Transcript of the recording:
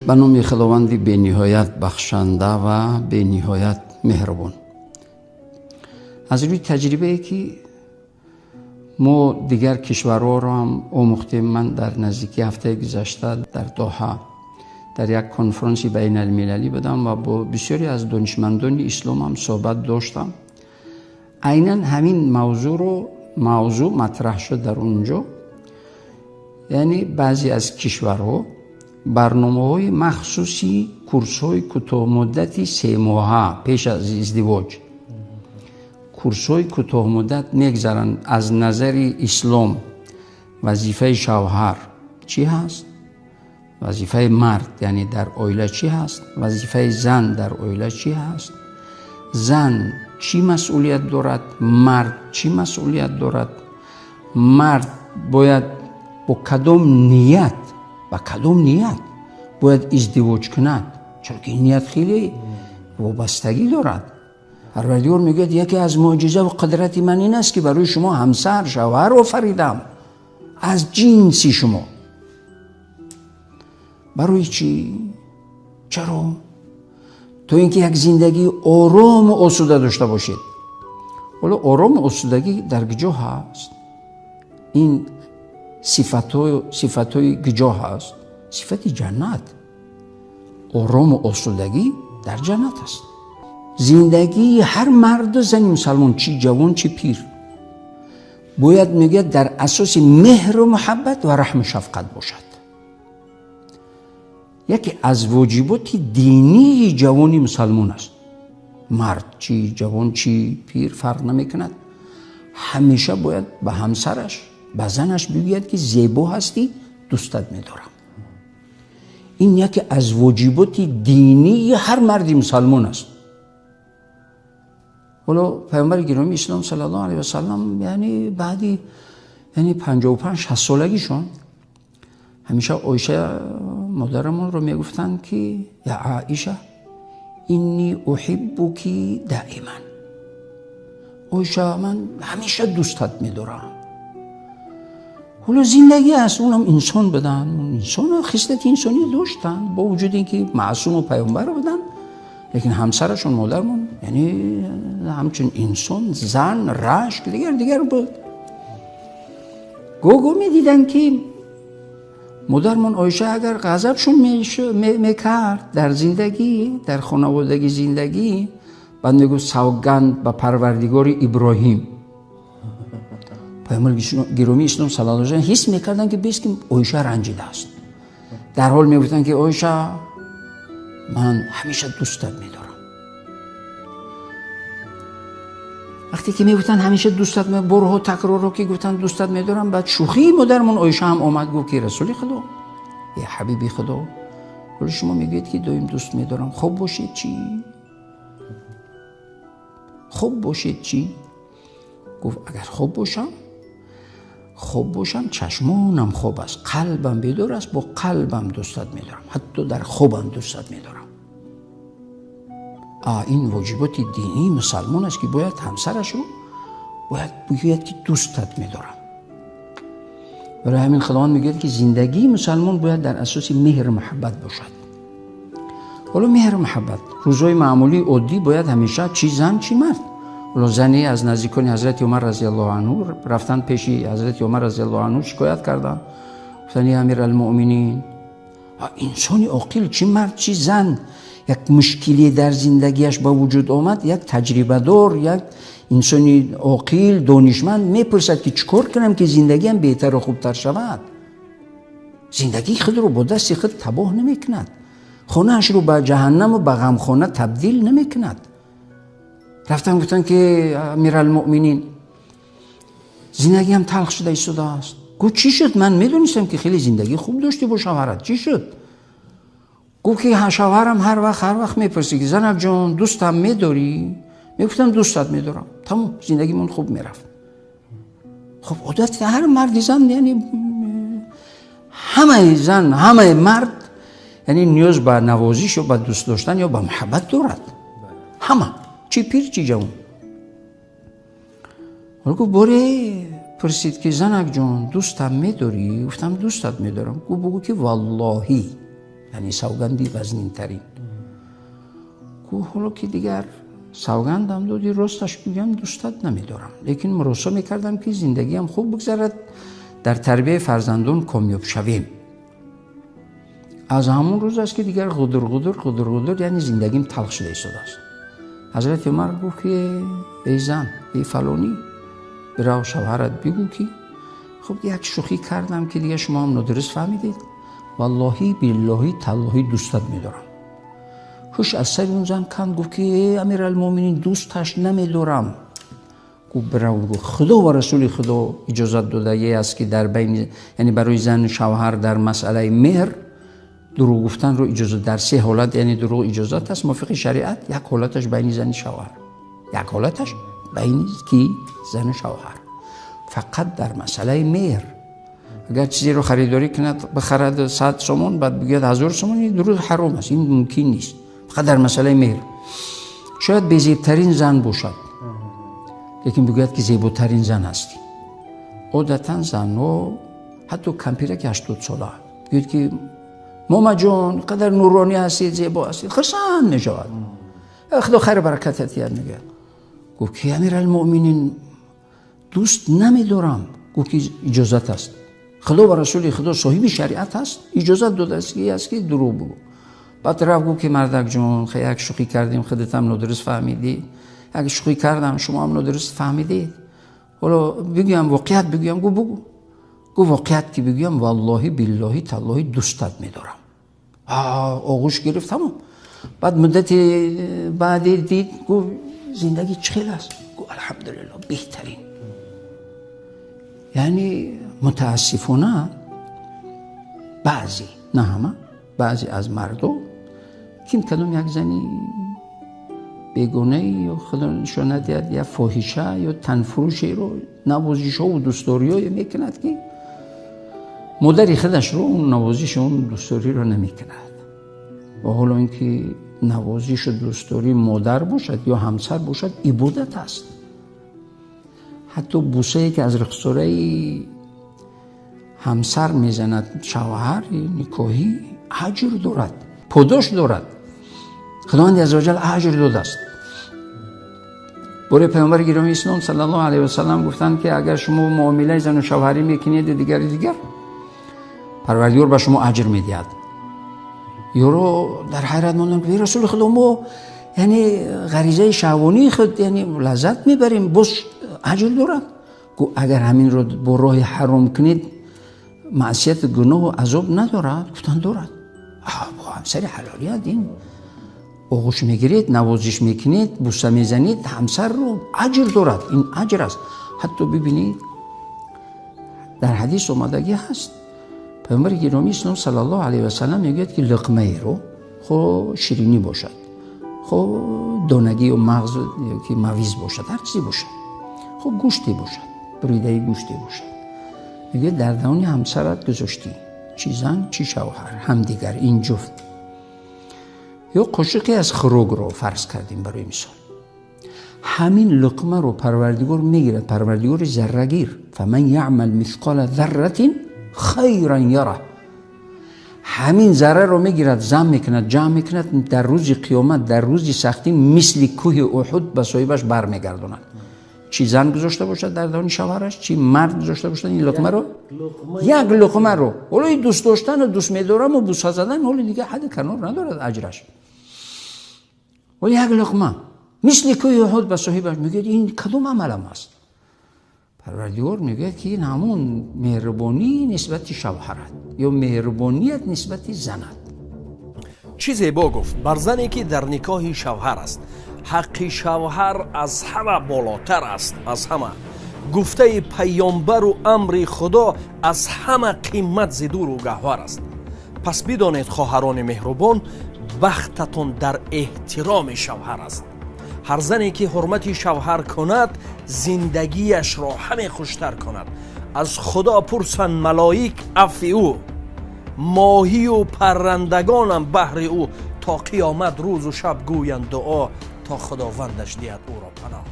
Ба номи Худованди бениҳоят бахшанда ва бениҳоят меҳрубон. Аз рӯи таҷрибае ки мо дигар кишварҳоро ҳам омӯхтем, ман дар наздики ҳафтаи гузашта дар Доҳа дар як конфронси байналмилалӣ будам ва бо бисёре аз донишмандони ислом ҳам суҳбат доштам. Айнан ҳамин мавзӯъ матраҳ шуд дар он ҷо. Яъне баъзе аз кишварҳо барномаҳои махсуси курсҳои кӯтоҳмуддати 3 моҳа пеш аз издивоҷ, курсҳои кӯтоҳмуддат мегзаранд. Аз назари ислом вазифаи шавҳар чӣ ҳаст, вазифаи мард яъне дар оила чӣ ҳаст, вазифаи зан дар оила чӣ ҳаст, зан чӣ масъулият дорад, мард чӣ масъулият дорад, мард бояд бо кадом ният, ба кадом ният бояд издивоҷ кунад, чунки ният хеле вобастагӣ дорад. Парвардигор мегӯяд: яке аз мӯъҷиза ва қудрати ман ин аст, ки барои шумо ҳамсар, шавҳар офаридам аз ҷинси шумо. Барои чӣ? Чаро? То ин ки як зиндагии орому осуда дошта бошед. Ҳоло орому осудагӣ дар куҷо ҳаст? Ин сифатҳои куҷо ҳаст? Сифати ҷаннат. Орому осудагӣ дар ҷаннат аст. Зиндагии ҳар марду зани мусалмон, чӣ ҷавон, чӣ пир, бояд, мегӯяд, дар асоси меҳру муҳаббат ва раҳму шафқат бошад. Яке аз воҷиботи динии ҷавони мусалмон аст, мард чӣ ҷавон, чӣ пир, фарқ намекунад, ҳамеша бояд ба ҳамсараш, ба занаш бигӯяд, ки зебо ҳастӣ, дӯстат медорам. Ин яке аз воҷиботи динии ҳар марди мусалмон аст. Ҳоло паёмбари гиромии ислом саллаллоҳу алайҳи васаллам, яъне баъди, яъне 55-60 солагишон, ҳамеша Оиша модарамонро мегуфтанд, ки я Оиша, инни уҳиббуки даиман, Оиша, ман ҳамеша дӯстат медорам. Ҳоло зиндагӣ аст, унам инсон буданд, инсон хислати инсонӣ доштанд, бо вуҷуди ин ки маъсуму паёмбар буданд, лекин ҳамсарашон, модармон, яъне ҳамчун инсон, зан, рашк, дигар дигар буд. Гоҳ-гоҳ медиданд, ки модармон Оиша агар ғазабшон мекард дар зиндагӣ, дар хонаводагӣ зиндагӣ, баъд мегуфт: савганд ба Парвардигори Иброҳим. Паёмбари гиромии ислом саллаллоҳу алайҳи васаллам ҳис мекарданд, ки бес ки Оиша ранҷидааст. Дар ҳол мегуфтанд, ки Оиша, ман ҳамеша дӯстат медорам. Вақте ки мегуфтанд ҳамеша дӯстат, борҳо такрорро ки гуфтанд дӯстат медорам, баъд шӯхии модармон Оиша ҳам омад, гуфт, ки Расули Худо, е ҳабиби Худо, ҳоло шумо мегӯед, ки доим дӯст медорам, хоб бошед чӣ? Хоб бошед чӣ? Гуфт: агар хоб бошам, хоб бошам, чашмонам хоб аст, қалбам бедор аст, бо қалбам дӯстат медорам, ҳатто дар хобам дӯстат медорам. Ин воҷиботи динии мусалмон аст, ки бояд ҳамсарашро бояд бигӯяд, ки дӯстат медорам. Барои ҳамин Худованд мегӯяд, ки зиндагии мусалмон бояд дар асоси меҳру муҳаббат бошад. Ҳоло меҳру муҳаббат рӯзҳои маъмулии оддӣ бояд ҳамеша, чӣ зан, чӣ мард. Ҳоло зане аз наздикони ҳазрати Умар разиаллоҳу анҳу рафтанд пеши ҳазрати Умар разиаллоҳу анҳу, шикоят карданд, гуфтанд: я амиралмуъминин, инсони оқил, чӣ мард, чӣ зан, як мушкиле дар зиндагиаш ба вуҷуд омад, як таҷрибадор, як инсони оқил, донишманд мепурсад, ки чӣ кор кунам, ки зиндагиам беҳтару хубтар шавад. Зиндагии худро бо дасти худ табоҳ намекунад, хонаашро ба ҷаҳаннаму ба ғамхона табдил намекунад. Рафтан гуфтанд, ки амиралмуъминин, зиндагиам талх шуда истодааст. Гуфт: чӣ шуд? Ман медонистам, ки хеле зиндагии хуб доштӣ бо шавҳарат, чӣ шуд? Гуфт, ки шавҳарам ҳар вақт мепурсид, ки занак ҷон, дӯстам медорӣ? Мегуфтам: дӯстат медорам. Тамом, зиндагимон хуб мерафт. Хуб, одати ҳар марди зан, яъне ҳамаи зан, ҳамаи мард, яъне ниёз ба навозиш ё ба дӯст доштан ё ба муҳаббат дорад ҳама, чӣ пир, чӣ ҷавон. Ҳоло гуфт, боре пурсид, ки занак ҷон, дӯстам медорӣ? Гуфтам: дӯстат медорам. Гуфт: бугӯ, ки валлоҳӣ, Яъне савганди вазнинтарин. Гуфт ҳоло ки дигар савгандам додӣ, росташ бигӯям дӯстат намедорам, лекин муросо мекардам ки зиндагиам хуб бигзарад, дар тарбияи фарзандон комёб шавем. Аз ҳамон рӯз аст ки дигар ғудур ғудур ғудур ғудур, яъне зиндагим талх шуда истодааст. Ҳазрати Умар гуфт ки эй зан, эй фалонӣ, бирав шавҳарат бигӯ ки хуб як шӯхӣ кардам ки дигар шумо ҳам нодуруст фаҳмидед, валлоҳи биллоҳи таллоҳи дӯстат медорам. Ҳуш аз сари он зан канд, гуфт ки эй Амиралмӯъминин, дӯсташ намедорам. Гуфт бирав бигӯ Худо ва Расули Худо иҷозат додагӣ аст ки дар байни, яъне барои зану шавҳар дар масъалаи меҳр дурӯғ гуфтанро иҷозат дар се ҳолат, яъне дурӯғ иҷозат аст мувофиқи шариат. Як ҳолаташ байни зану шавҳар, як ҳолаташ байни ки зану шавҳар фақат дар масъалаи меҳр. Агар чизеро харидорӣ кунад, бихарад 100 сомон, баъд бигӯяд 1000 сомон, ин дурӯғ ҳаром аст, ин мумкин нест. Фақат дар масъалаи меҳр. Шояд безебтарин зан бошад, лекин бигӯяд ки зеботарин зан ҳастӣ. Одатан занҳо ҳатто кампираки 80 сола бигӯяд ки момаҷон қадар нуронӣ ҳастед, зебо ҳастед, хурсанд мешавад, Худо хайру баракатат диҳад мегӯяд. Гуфт ки Амиралмӯъминин, дӯст намедорам. Гуфт ки иҷозат аст, Худо ва Расули Худо соҳиби шариат аст, иҷозат додааст ки дурӯғ бигӯ. Баъд рафт гуфт ки мардак ҷон, як шӯхӣ кардем, худат ҳам нодуруст фаҳмидӣ, як шӯхӣ кардам, шумо ҳам нодуруст фаҳмидед, ҳоло бигӯям воқеият бигӯям. Гуфт бигӯ. Гуфт воқеият ки бигӯям, валлоҳи биллоҳи таллоҳи дӯстат медорам. Оғӯш гирифт, тамом. Баъд муддати баъде дид, гуфт зиндагӣ чӣ хел аст? Гуфт алҳамдулиллоҳ беҳтарин. Яъне мутаассифона баъзе, на ҳама, баъзе аз мардо ким кадом як зани бегонае ё Худо нишон надиҳад я фоҳиша ё танфурӯшеро навозишҳову дӯстдориҳое мекунад ки модари худашро он навозиш, он дӯстдориро намекунад. Ва ҳоло ин ки навозишу дӯстдории модар бошад ё ҳамсар бошад, ибодат аст. Ҳатто бусае ки аз рухсораи ҳамсар мезанад шавҳари никоҳӣ, аҷр дорад, подош дорад. Худованди аззаваҷал аҷр додааст. Бораи паёмбари гиромии ислом саллаллоҳу алайҳи васаллам гуфтанд ки агар шумо муомилаи зану шавҳарӣ мекунед дигари дигар, Парвардигор ба шумо аҷр медиҳад. Ёро дар ҳайрат монданд ки Расули Худо, мо яъне ғаризаи шаҳвонии худ яъне лаззат мебарем, боз аҷр дорад? Гуфт агар ҳаминро бо роҳи ҳаром кунед, маъсият, гуноҳу азоб надорад? Гуфтанд дорад. Бо ҳамсари ҳалолият ин оғӯш мегиред, навозиш мекунед, буса мезанед, ҳамсарро аҷр дорад, ин аҷр аст. Ҳатто бибинед, дар ҳадис омадагӣ ҳаст, паёмбари гиромии ислом саллаллоҳу алайҳи васаллам мегӯяд ки луқмаеро, хо ширинӣ бошад, хо донагӣ ё мағз ки мавиз бошад, ҳар чизе бошад, хо гӯште бошад, буридаи гӯште бошад, мегӯяд дар даҳони ҳамсарат гузоштӣ, чӣ зан чӣ шавҳар, ҳамдигар ин ҷуфт, ё қошиқе аз хӯрокро фарз кардем барои мисол, ҳамин луқмаро Парвардигор мегирад, Парвардигори заррагир, фаман яъмал мисқола зарратин хайран яра, ҳамин зарраро мегирад, зам мекунад, ҷамъ мекунад, дар рӯзи қиёмат, дар рӯзи сахтӣ мисли кӯҳи Уҳуд ба соҳибаш бармегардонад. Чӣ зан гузошта бошад дар даҳони шавҳараш, чӣ мард гузошта бошад ин луқмаро, як луқмаро. Ҳоло ин дӯст доштану дӯст медораму буса задан ҳоло дигар ҳадди канор надорад аҷраш. Ҳоло як луқма мисли кӯҳи Уҳуд ба соҳибаш. Мегӯяд ин кадом амалам аст? Парвардигор мегӯяд ки ин ҳамон меҳрубонӣ нисбати шавҳарат ё меҳрубоният нисбати занат. Чӣ зебо гуфт бар зане ки дар никоҳи шавҳар аст. Ҳаққи шавҳар аз ҳама болотар аст, аз ҳама. Гуфтаи паёмбару амри Худо аз ҳама қимат зи дуру гаҳвар аст. Пас бидонед, хоҳарони меҳрубон, бахтатон дар эҳтироми шавҳар аст. Ҳар зане ки ҳурмати шавҳар кунад, зиндагиашро ҳаме хуштар кунад. Аз Худо пурсанд малоик афви ӯ, моҳию паррандагонам баҳри ӯ, то қиёмат рӯзу шаб гӯянд дуо, то Худовандаш диҳад ӯро паноҳ.